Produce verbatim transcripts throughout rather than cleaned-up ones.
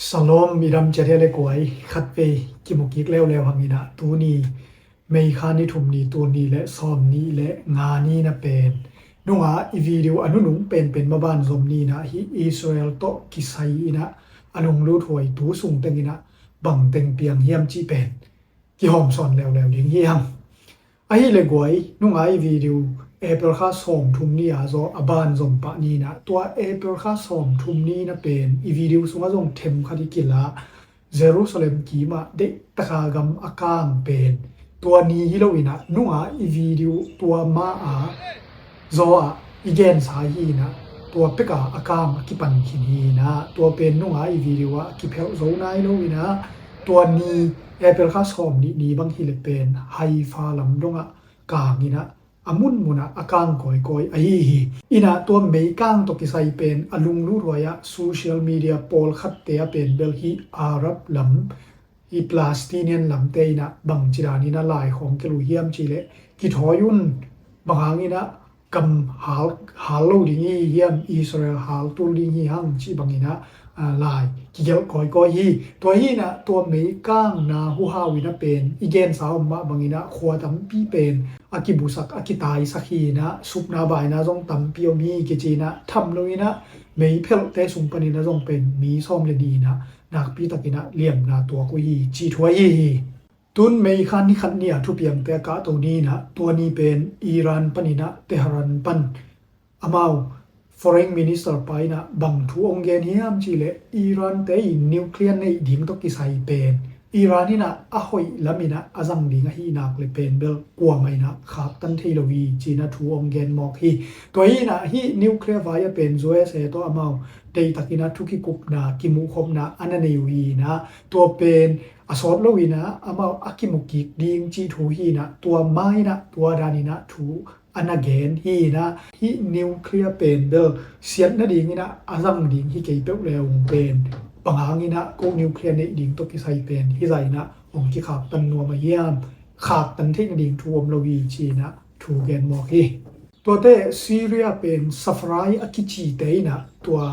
Salom, i dam ciat hia le kuai, khatvei kimu kik leuleu hang in ah, tuni May kha ni thum ni, tul nih le sawm nih le nga ni na pen nung ah i video a nunung penpen maban zom ni in ah, hih Israel tawh kisai in ah a lunglut huai tu sung teng in ah bang teng piang hiam cih pen kihawmsawn leuleu ding hi hang. Ahih le guai, nung ah i video April kha sawm thum ni a zaw a ban zom pah ni in ah, tua April kha sawm thum ni na pen i video sungah zong them khat i kila, Jerusalem kim ah deih taka gam a kang pen tua ni hi lo in ah, nung ah i video tua ma a zaw ah i gensa hi in ah, tua pek a a kang a kipan khin hi in ah, tua pen nung ah i video ah a kiphelh zo nai lo in ah, tua ni April kha sawm nih ni bang hi le pen Haifa lam dong ah kang in ah, a munmun ah a kang kawikawi ahi hi. In ah tua May kang tawh kisai pen a lunglut huai ah social media pawlkhatte ah pen bel hih Arab lam, hih Palestinian lamte in ah bangci dan in ah lai khawng kilu hiam cih leh, kithawi un, bang hang in ah gam hal, hal lo ding hi hiam, Israel hal tul ding hi hang cih bang in ah, a, lai kigelh kawikawi hi. Tua hi in ah tua May kang na huhau in ah pen i gensa om mah bang in ah khua tampi pen a kibusak, a kitaisak hi in ah, supna baina zong tampi om hi kici in ah, tham lo in ah May phelhte sung pan in ah zong pen mi sawm le nih in ah nakpi tak in ah liamna tuak uh hi cih thu ahi hi. Tun May kha ni khat ni a thupiangte a kahto ni in ah, tua ni pen Iran pan in ah Tehran pan amau Foreign Minister pa in ah bang thu ong gen hiam cih leh, Iran te in nuclear neih ding tawh kisai pen Iran in ah a hoih lam in ah a zang ding ahih nak le pen bel kuamah in ah khaktan thei lo hi ci in ah thu ong gen mawk hi. Tua hi in ah hih nuclear vai ah pen U S A tawh amau deihtak in ah thu kikupna, kimuhkhopna a na nei uh hi in ah, tua pen a sawt lo in ah amau a kimu kik ding cih thu hi in ah, tua ma in ah tua dan in ah thu a na gen hi in ah, hih nuclear pen bel siat nading in ah a zang ding hi kei peuh le ung pen, bang hang in ah ko nuclear neih ding tawh kisai pen hih zah in ah ong kikhaktan nuam a hiam, khaktan theih nading thu om lo hi ci in ah thu gen mawk hi. Tuate Syria pen Safrai a kicite in ah tua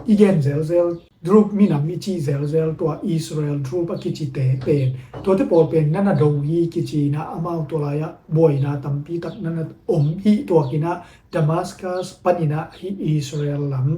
i gen zelzel, Druze minam i cih zelzel, tua Israel Druze a kicite pen, tuate pawl pen na na do hi kici in ah, amau tua lai ah buaina tampi tak na na om hi. Tuak in ah Damascus pan in ah hih Israel lam,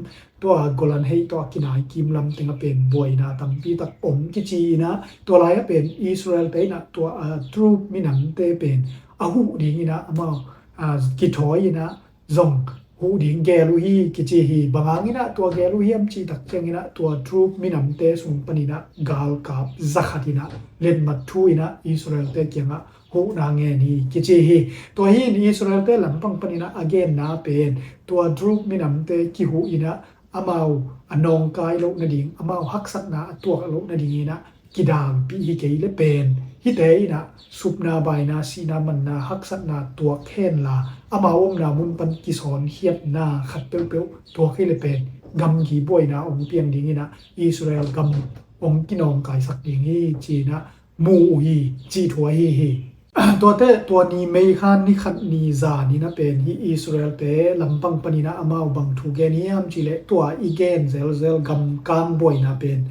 tua Golan Heights tawh a kinai kim lam teng ah pen buaina tampi tak om kici in ah, tua lai ah pen Israel te in ah tua, a, Druze minamte pen a huh ding in ah amau, a, kithawi in ah zong huh ding gel uh hi kici hi. Bang hang in ah tua gel uh hiam cih tak ciang in ah, tua Druze minamte sung pan in ah galkap zakhat in ah letmat thu in ah Israel te kiangah huhna ngen hi kici hi. Tua hi in Israel te lampang pan in ah a genna pen tua Druze minamte kihuh in ah amau a nawngkai loh nading, amau haksatna a tuak loh nading in ah kidalpih hi kei le pen, hihte in ah supna baina, sihna manna, haksatna tuak hen la, amau omna mun pan kisawnkhiatna khat peuhpeuh tuak hi le pen gamgi buaina ong piang ding in ah Israel gam ong kinawngkaisak ding hi ci in ah mu uh hi cih thu ahi hi. Tuate tua ni May kha ni khat ni zan in ah pen hih Israel te lampang pan in ah amau bang thu gen hiam cih leh, tua i gen zelzel gamkang buaina pen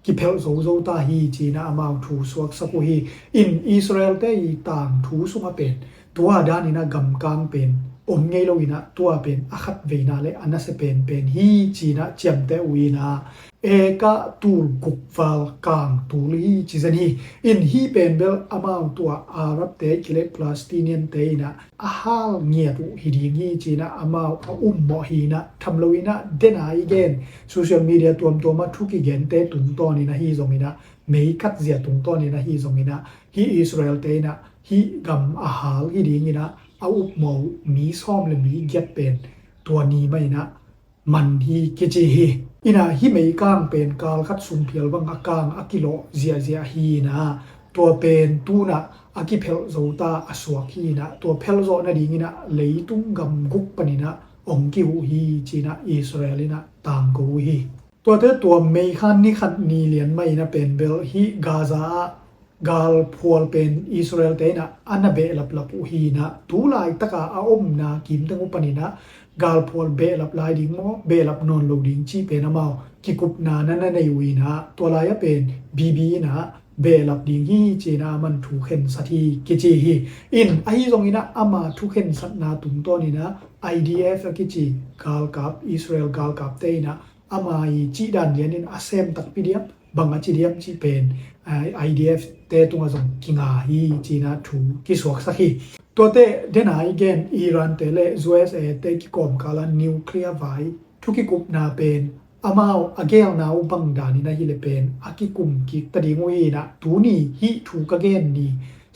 kiphelh zozo ta hi ci in ah amau thu suaksak uh hi. In Israel te i tangthu sungah pen tua dan in ah gamkang pen om ngei lo in ah, tua pen a khatveina le a nasia penpen hi ci in ah ciamteh uh in ah, eka tul guk val kang tul hi ci zen hi. In hih pen bel amau tua Arab te kileh Palestinian te in ah a hal ngiat uh hi ding hi ci in ah amau a ummawh hi in ah, tham lo in ah den a i gen social media tuamtuam ah thu kigente tungtawn in ah hi zong in ah, May khat zia tungtawn in ah hi zong in ah, hih Israel te in ah hih gam a hal hi ding in ah a ummawh uh mi sawm le mi giat pen tua ni mah in ah man hi kici hi. In ah hih May kang pen kal khat sung phial bang a kang a kilawh ziahziah hi in ah, tua pen tu in ah a kiphelh zo ta a suak hi in ah, tua phelh zawh nading in ah leitung gam guk pan in ah ong kihuh hi ci in ah Israel in ah tangko uh hi. Tuate tua May kha ni khat ni lian mah in ah pen bel hih Gaza ah galphual pen Israel te in ah a na behlaplap uh hi in ah, tu laitaka a omna kimteng uh panin ah galphual behlap lai ding maw, behlap nawn lo ding cih pen amau kikupna na na nei uh in ah, tua lai-ah pen Bibi in ah behlap ding hi ci-in ah aman thu khensat hi kici hi. In ahi zongin ah ama thu khensatna tungtawnin ah I D F a kici galkap, Israel galkapte in ah ama i cihdan lianin a sem takpi diam, bang a ci diam cih pen, ah, I D F te tungah zong kinga hi ci-in ah thu kisuaksak hi. Tuate dena i gen Iran te le U S A te kikawmkala nuclear vai thu kikupna pen amau a gelna uh bang danin ahih leh pen a kikum kik ta ding uh hi in ah, tuni hih thu ka gen ni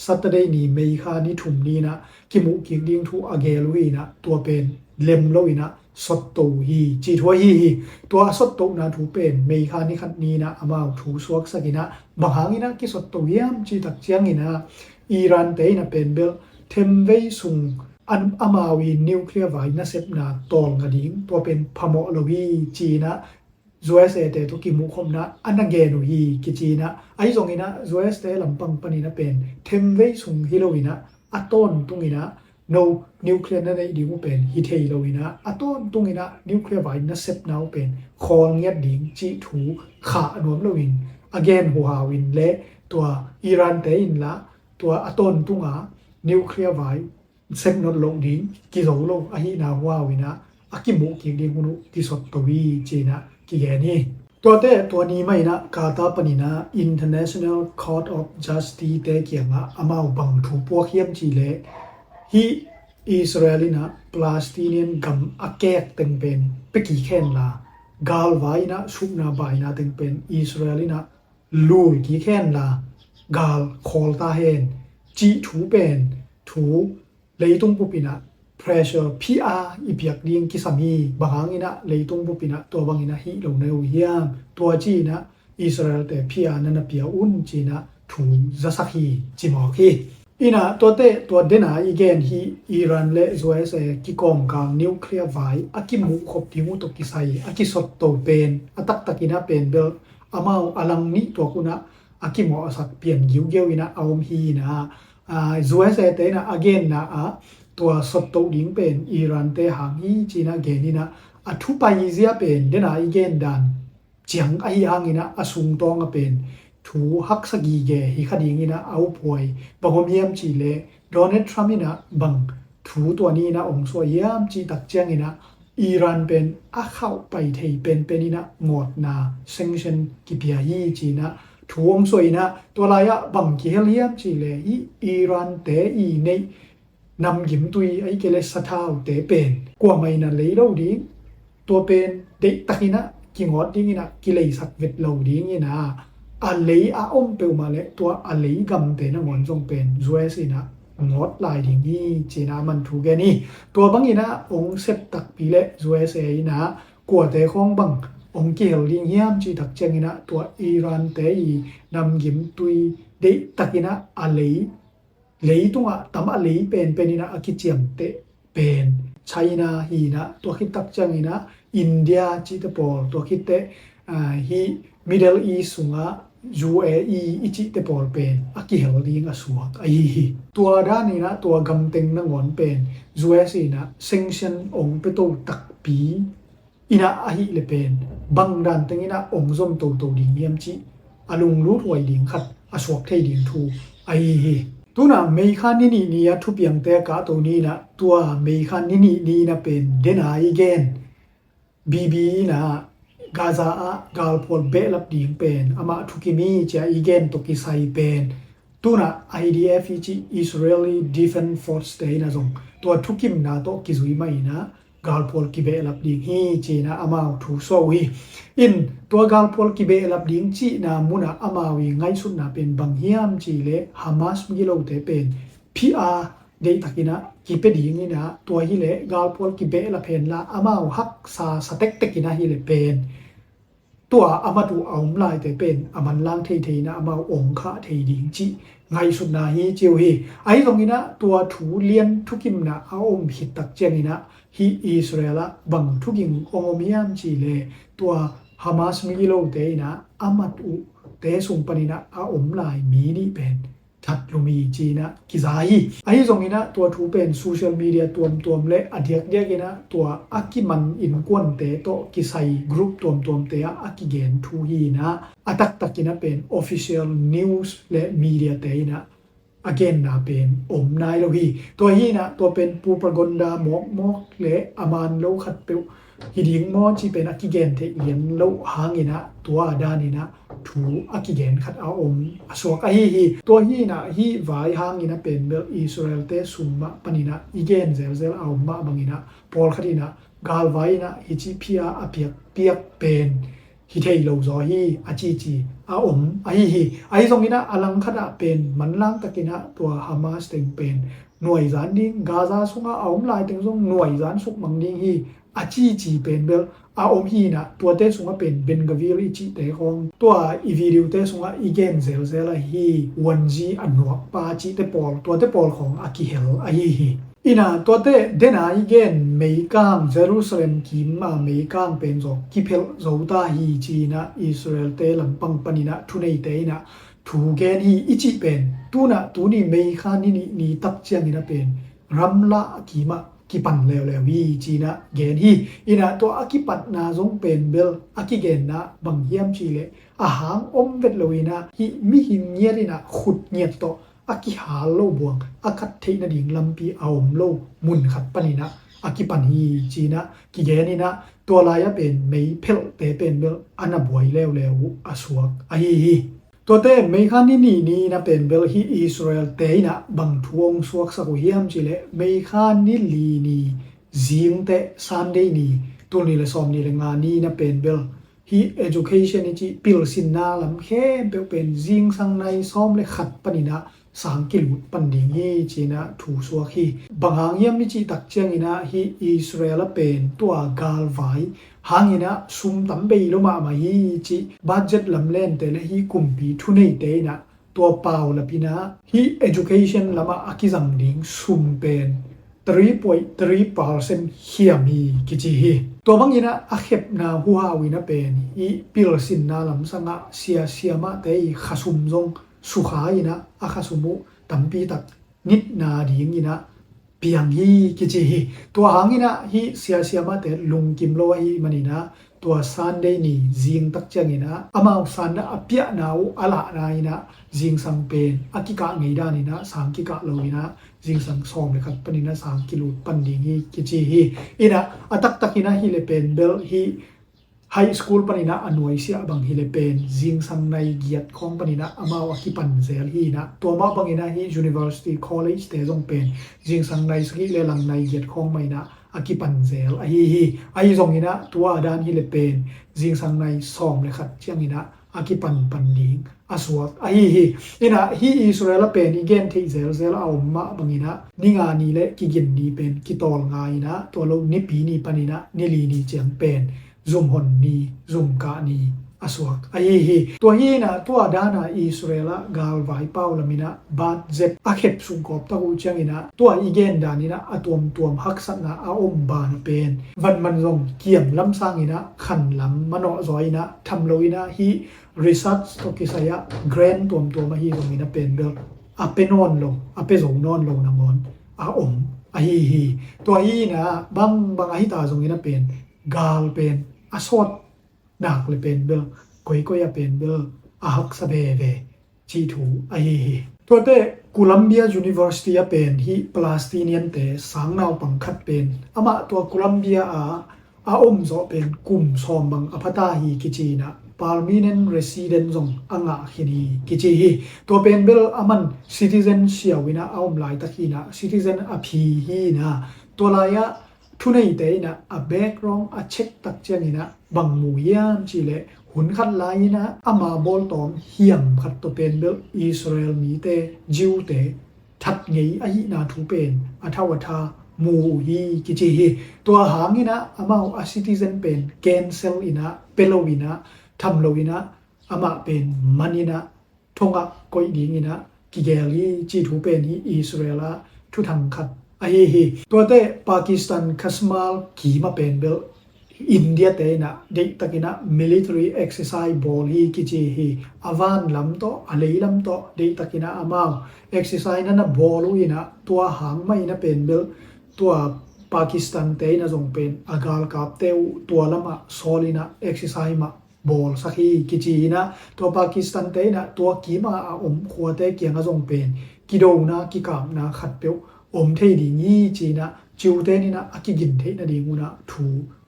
Saturday ni May kha ni thum ni in ah kimuh kik ding thu a gel uh hi in ah, tua pen lem lo in ah sotto uh hi cih thu ahi hi. Tua a sottohna thu pen May kha ni khat ni in ah amau thu suaksak in ah, bang hangin ah kisotto hiam cih tak ciangin ah Iran te in ah pen bel themvei sung an amau i nuclear vai nasepna tawlnga ding tua pen phamawh lo hi ci-in ah U S A te tawh kimuhkhopna a na gen uh hi kici in ah, ahi zongin ah U S te lampang panin ah pen themvei sung hi lo in ah a tawntungin ah no nuclear na neih ding uh pen hi thei lo in ah a tawntungin ah nuclear vai nasepna uh pen khawl ngiat ding cih thu khah nuam loin a gen huhau in le tua Iran te in lah tua a tawntunga nuclear vai sep not loh ding kizo lo ahihna huhau in ah a kimuh kik ding hun uh kisotto hi ci-in ah kigen hi. Tuate tua ni mah in ah Qatar panin ah International Court of Justice te kiangah amau bang thu puak hiam cih leh hih Israel in ah Palestinian gam a kek teng pen pia kik hen la, galvai in ah sukna baina teng pen Israel in ah lul kik hen la, gal khawl ta hen cih thu pen thu leitung bup in ah pressure, P R i piak ding kisam hi. Bang hangin ah leitung bup in ah tua bangin ah hih lo na uh hiam, tua ci-in ah Israel te P R na na pia un ci-in ah thu zasak hi ci mawk hi. In ah tuate tua dena i gen hih Iran le U S A kikawmkal nuclear vai a kimuhkhop ding uh tawh kisai a kisotto pen a taktakin ah pen bel amau a lang nih tuak un ah a kimawhsak pian giugiau in ah a om hi in ah, ah, U S A te in ah a genna ah tua sotto ding pen Iran te hang hi ci-in ah gen in ah, a thu paizia pen dena i gen dan ciang ahi hangin ah a sungtawng ah pen thu haksa gige hi kha dingin ah a uphuai bang om hiam cih leh Donald Trump in ah bang thu tua ni in ah ong suah hiam cih tak ciangin ah Iran pen a khauh pai thei penpen in ah ngawtna sanction kipia hi ci-in ah thu ong suah in ah, tua lai-ah bang kihel hiam cih leh hih Iran te i neih namgimtui ahih kei leh sathau te pen kuamah in ah lei lo ding, tua pen deihtakin ah kingawt dingin ah kileisak vet lo dingin ah a lei a om peuhmah leh tua a lei gamte nangawn zong pen U S in ah ngawt lai ding hi ci-in ah aman thu gen hi. Tua bangin ah ong sep takpi leh U S A in ah kuate khawng bang ong kihel ding hiam cih tak ciangin ah tua Iran te i namgimtui deihtakin ah a lei leitungah tam a lei penpen in ah a kiciamteh pen China hi in ah, tua khit tak ciangin ah India cihte pawl, tua khitteh, ah, hih Middle East sungah U A E i cihte pawl pen a kihel ding a suak ahi hi. Tua danin ah tua gamteng nangawn pen U S in ah sanction ong pia to takpi in ah ahih leh pen bang dan tengin ah ong zom toto ding hiam cih a lunglut huai ding khat a suak thei ding thu ahi hi. Tuna May kha ni nih ni a thupiangte a kahto ni in ah, tua May kha ni nih ni in ah pen dena i gen Bibi in ah Gaza ah galphual behlap ding pen amah thukim hi ci-a i gen tawh kisai pen tuna I D F i cih Israeli Defense Force te in ah zong tua thukimna tawh kizui mah in ah galphual kibehlap ding hi ci-in ah amau thu suah uh hi. In tua galphual kibehlap ding cihna munah amau i ngaihsutna pen bang hiam cih leh Hamas migilote pen P R deihtakin ah kipia dingin ah, tua hi leh galphual kibehlap hen la amau haksa sa tektekin ah hi leh pen tua a mat uh a om laite pen a manlang theithei in ah amau ong khah thei ding cih ngaihsutna hi ci uh hi. Ahi zongin ah tua thu lian thukimna a om khit tak ciangin ah hih Israel ah bang thuging ong om hiam cih leh tua Hamas migilote in ah a mat uh te sung paninah a om lai mi nih pen that lum hi ci-inah kiza hi. Ahi zonginah tua thu pen social media tuamtuam le a diakdiakinah tua a kiman innkuante tawh kisai group tuamtuamte ah a kigen thu hi-inah a taktakinah pen official news le mediate inah a genna pen om nai lo hi. Tua hinah tua pen propaganda mawkmawk le a man lo khatpeuh hi ding maw ci pen a kigen theih lian loh hanginah tua daninah thu a kigen khat a om a suak ahi hi. Tua hinah hih vai hanginah pen bel Israel-te sung mah paninah i gen zelzel a om mah banginah pawlkhat inah galvai inah hici phia a piakpiak pen hi thei lo zaw hi a cici a om ahi hi. Ahi zonginah a langkhatah pen manlang takinah tua Hamas teng pen nuaizan ding, Gaza sungah a om lai teng zong nuaizan sukmang ding hi a cici pen bel a om hinah tuate sungah pen Ben Gvir i cihte khawng tua i video-te sungah i gen zelzel ahi, wanzi a nuakpa cihte pawl, tuate pawl khawng a kihel ahi hi. Inah tuate dena i gen meikang Jerusalem kim a meikang pen zawk kiphelh zo ta hi ci-inah Israel-te lampang paninah thuneite inah thu gen hi i cih pen tunah tuni meikha ni nih ni tak cianginah pen ramlah a kimah kipan leuleu hi ci-inah gen hi. Inah tua a kipatna zong pen bel a kigenna bang hiam cihleh a hang om vet loinah hih mihing ngiat inah khut ngiat tawh a kihal lo buang a khat theih nading lampi a om lo mun khat paninah a kipan hi ci-inah kigeninah tua lai-ah pen meiphelhte pen bel a na buai leuleu uh a suak ahi hi. Tuate meikha ni nih ni-inah pen bel hih Israel-te inah bang thu hong suaksak uh hiam cihleh meikha ni li ni zingteh Sunday ni tul nih le sawm nih le nga ni-inah pen bel hih education i cih pilsinna lam khempeuh pen zingsang nai sawm le khat paninah sang kilut pan ding hi ci-inah thu suak hi. Bang hang hiam i cih tak cianginah hih Israel a pen tua galvai hanginah sum tam bei lo mahmah hi cih budget lamlente le hih kumpi thuneite inah tua paulapinah hih education lamah a kizang ding sum pen three point three percent hiam hi kici hi. Tua banginah a khepna huhau inah pen hih pilsinna lamsangah siasia mahte i khasum zong sukha inah a khasum uh tampitak nitna dinginah piang hi kici hi. Tua hanginah hih siasia mahte lungkim lo ahi maninah tua Sunday ni zing tak cianginah amau sanna a piahna uh a lahna inah zingsang pen a kikah ngei daninah sang kikah loinah zingsang sawm le khat paninah sang kilut pan ding hi kici hi. Inah a taktakinah hih le pen bel hih high school paninah a nuaisiah bang hih le pen zingsang nai giat khawng paninah amau a kipan zel hinah tua mah banginah hih university college-te zong pen zingsang nai sagih le lang nai giat khawng mahinah a kipan zel ahi hi. Ahi zonginah tua a dan hih le pen zingsang nai sawm le khat cianginah a kipan pan ding a suak ahi hi. Inah hih Israel a pen i gen theih zelzel a om mah banginah ni nga ni le kigin ni pen kitawl nga inah tua lo nipi ni paninah ni li ni ciang pen zumhon ni zumkah ni a suak ahi hi. Tua hinah tua dana Israel ah galvai pau laminah budget a khep suk gawp tak uh cianginah tua i gen daninah a tuamtuam haksatna a om bana pen van man zong kiam lam sanginah khan lam manawh zaw inah tham loinah hih research tawh kisai ah grant tuamtuam ahi zongin a pen bel a pe nawn lo, a pe zo nawn lo nangawn a om ahi hi. Tua hi inah bangbang ahi ta zongin a pen gal pen a sawt nak le pen bel koikoi a pen bel a haksa veve cih thu ahi hi. Tuate Columbia University a pen hih Palestinian-te sang naupang khat pen amah tua Columbia a a om zawh pen kum sawm bang a phata hi kici inah permanent resident zong a ngah khin hi kici hi. Tua pen bel a man citizen siau inah a om laitak hi inah citizen a phi hi inah tua lai-ah thuneite inah a background a check tak cianginah bang mu hiam cihleh hun khat lai inah ama bawltawm hiam khat tawh pen bel Israel mite, Jew-te that ngei ahihna thu pen a thau a tha mu uh hi kici hi. Tua hanginah amau a citizen pen cancel inah pe lo inah tham lo inah amah pen man inah thongah koih dinginah kigel hi cih thu pen hi Israel ah thuthang khat ahi hi. Tuate Pakistan Kashmir kim a pen bel India te in ah deihtakin ah military exercise bawl hi kici hi. A van lam tawh, a lei lam tawh deihtakin ah amau exercise na na bawl uh in ah, tua hang mah in ah pen bel tua Pakistan te in ah zong pen a galkapte uh tua lamah sawl in ah exercise mah bawlsak hi kici in ah, tua Pakistan te in ah tua kim a a om khuate kiangah zong pen kidona kikapna khatpeuh om thei ding hi ci in ah, ciute in ah a kigin theih nading un ah thu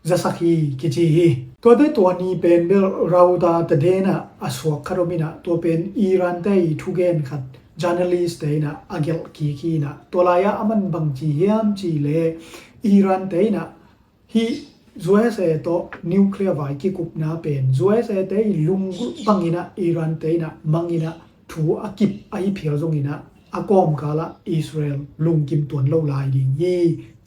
zasak hi kici hi. Tuate tua ni pen bel Rauta Tadena a suak khat om in ah, tua pen Iran te i thugen khat journalist te in ah a gelh kik hi in ah, tua lai-ah aman bang ci hiam cih leh Iran te in ah hih U S A tawh nuclear vai kikupna pen U S A te i lunggulh bangin ah Iran te in ah mang in ah thu a kip ahi phial zongin ah a kawmkal ah Israel lungkim tuan lo lai ding hi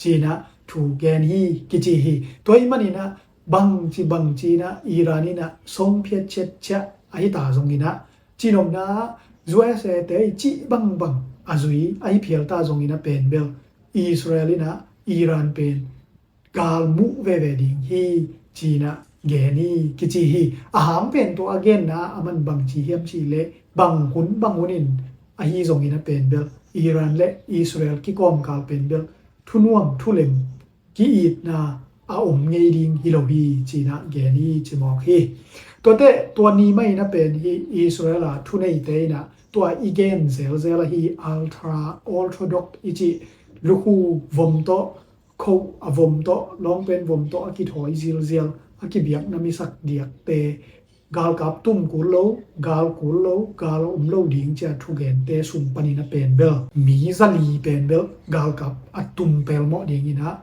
ci in ah thu gen hi kici hi. Tua ahih manin ah bangci bangci in ah Iran in ah song phiat ciat ciah ahi ta zongin ah, cinopna ah U S A te i cih bangbang a zui ahi phial ta zongin ah pen bel Israel in ah Iran pen gal muh veve ding hi ci in ah gen hi kici hi. A hang pen tua a genna ah aman bang ci hiam cih leh bang hun bang hun in ahi zongin ah pen bel Iran le Israel kikawmkal pen bel thunuam thulem ki-itna a om ngei ding hi lo hi ci in ah gen hi ci mawk hi. Tuate tua ni mah in ah pen hih Israel a thuneite in ah tua i gen zelzel ahi ultra orthodox i cih lukhu vom tawh, khoh a vom tawh, lawngpen vom tawh a kithawi zilzial a kibiakna misak diakte, galkap tum kul lo, gal kul lo, gal a om lo ding ci a thugente sung panin ah pen bel mi zali pen bel galkap a tum pelmawh dingin ah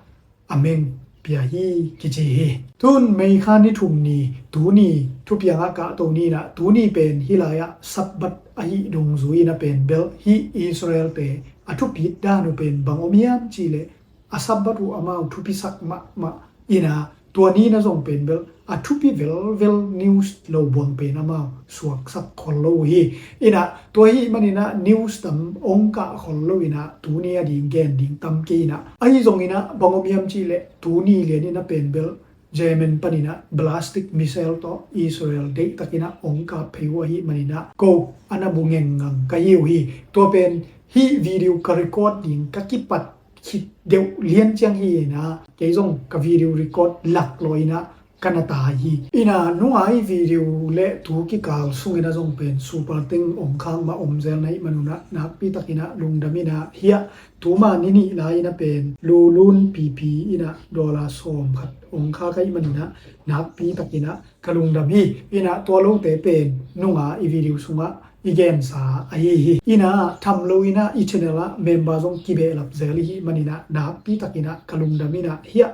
a meng pia hi kici hi. Tun May kha ni thum ni, tuni thupiang ah kahto ni in ah, tuni pen hih lai-ah Sabbath ahi dungzui in ah pen bel hih Israel te a thupit dan uh pen bang om hiam cih leh a Sabbath uh amau thupisak mahmah in ah, tua ni in ah zong pen bel a thupi velvel news lo buang pen amau suaksak khol lo uh hi. In ah tua ahih manin ah news tam ong kah khol lo in ah tuni a ding gen ding tam kei in ah, ahi zongin ah bang om hiam cih leh tuni lian in ah pen bel Yemen panin ah ballistic missile tawh Israel deihtakin ah ong kap phei uh ahih manin ah ko a na bu ngengngang ka hi uh hi. Tua pen hih video ka record ding ka kipat khit deuh lian ciang hi in ah, kei zong ka video record lak law in ah ka na tai hi. In ah nungai video le tu kikal sungin ah zong pen super teng ong khak mah om zel na hih man un ah nakpi takin ah lungdam in ah, hiah tuma ni nih lai in ah pen lulun pipi in ah dollar sawm khat ong khak ahih manin ah nakpi takin ah ka lungdam hi. In ah tua lote pen nunga i video sungah i gensa ahi hi. In ah tham lo in ah i channel ah member zong kibehlap zel i hih manin ah nakpi takin ah ka lungdam in ah, hiah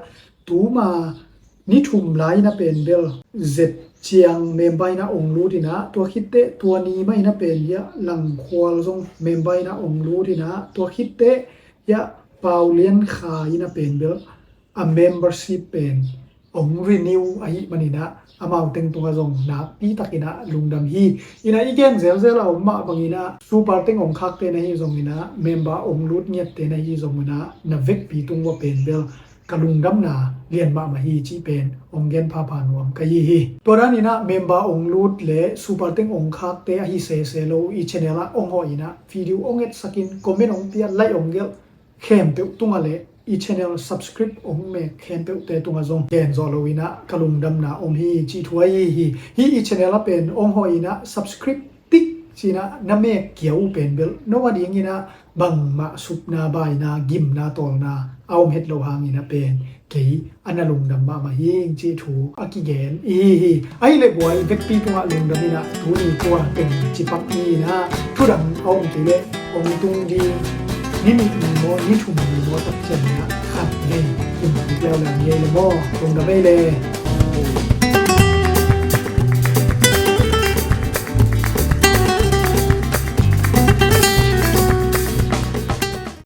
tuma ni thum lai in ah pen bel zet ciang member in ah ong lut in ah, tua khitteh tua ni mah in ah pen hiah Langkhual zong member in ah ong lut in ah, tua khitteh hiah Paulian Kha in ah pen bel a membership pen ong renew ahih manin ah amau teng tungah zong nakpi takin ah lungdam hi. In ah i gen zelzel a om mah bangin ah super teng ong khakte na hi zongin ah member ong lut ngiatte na hi zongin ah na vekpi tung uah pen bel ka lungdamna lian mahmah hi cih pen ong gen phapha nuam ka hi hi. Tua danin ah member ong lut le super teng ong khakte ahi sese lo i channel ah ong hawh in ah video ong etsakin comment ong pia, like ong gelh khempeuh tungah le i channel subscribe ong mek khempeuhte tungah zong gen zawh lo in ah ka lungdamna om hi cih thu ahi hi. Hih i channel ah pen ong hawh in ah subscribe tik ci in ah na mek kia uh pen bel no a dingin ah bangmah supna baina, gimna tawlna a om het loh hangin ah pen kei a na lungdam mahmah hing cih thu a kigen i hi hi. Ahih leh guai vekpi tungah lungdam in ah tuni kua teng cipak ni in ah thudang a om kei leh ong tung ding ni nih ni maw, ni thum ni maw tak ciangin ah khat vei kum kik leuleu ni ei le maw? Lungdam ei le.